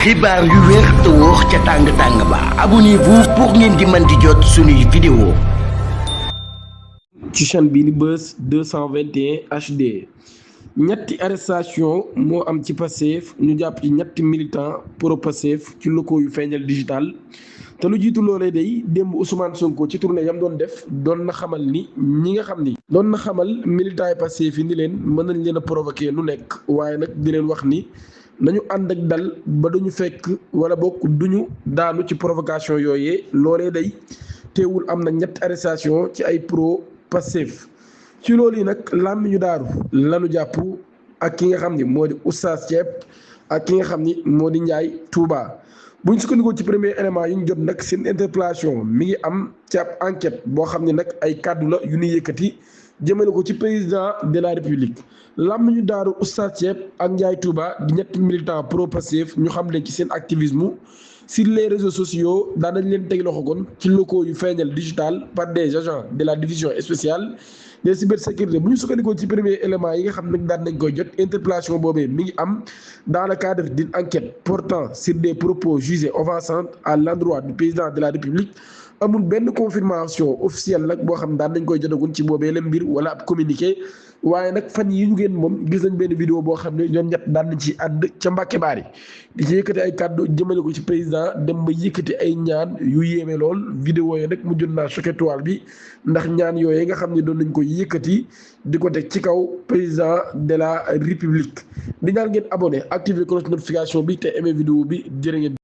xibaar yu wér te wóor ca tàng ba abonnez-vous pour ngeen di mën di jot suñuy vidéo ci chaîne bi ni Buzz 221 HD ñetti arrestation moo am ci Pastef ñu jàpp ci ñetti militant pro Pastef ci locaux yu Feeñal Digital te lu jiitu loolee day démb Ousmane Sonko ci tournée yam doon def doon na xamal ni ñi nga xam ni doon na xamal militant yi Pastef yi ni leen mën nañ leen a provoquer lu nekk waaye nag di leen wax ni nañu ànd ak dal ba duñu fekk wala bokk duñu daanu ci provocation yooyee loolee day teewul am na ñetti arrestation ci ay pro Pastef ci loolu yi nag làmmiñu daaru lanu jàpp ak ki nga xam ni moo di Oustaz Thiep ak ki nga xam ni moo di Ndiaye Touba buñ sukkandikoo ci premier élément yi ñu jot nag seen interpellation mi ngi am ci ab enquête boo xam ne nag ay kàddu la yu ñuy yëkkati jëmale ko ci président de la république làmmiñu daaru Oustaz Thiep ak Ndiaye Touba di ñetti militant pro Pastef ñu xam leen ci seen activisme sur les réseaux sociaux daan nañ leen teg loxo kon ci locaux yu Feeñal Digital par des agents de la division spéciale des cybersécurité bu ñu sukkandikoo ci premier élément yi nga xam nag daan nañ koy jot interpellation boobee mi ngi am dans le cadre d'une enquête portant sur des propos jugés offensants à l'endroit du président de la république amul benn confirmation officielle nag boo xam daan nañ koy jotagun ci boobee la mbir wala ab communiqué waaye nag fan yi ñu ngeen moom gis nañ benn vidéo boo xam ne ñoom ñett daan nañ ci àdd ca Mbàkke Baari di ci yëkkati ay kàddu jëmale ko ci président dem ba yëkkati ay ñaan yu yéeme lool vidéo yi nag mujjoon naa choqué toile bi ndax ñaan yooyu nga xam ne doon nañ ko yëkkati di ko teg ci kaw président de la république di ñaan ngeen abonné activer cloche notification bi te aimé vidéo bi jërë ngeen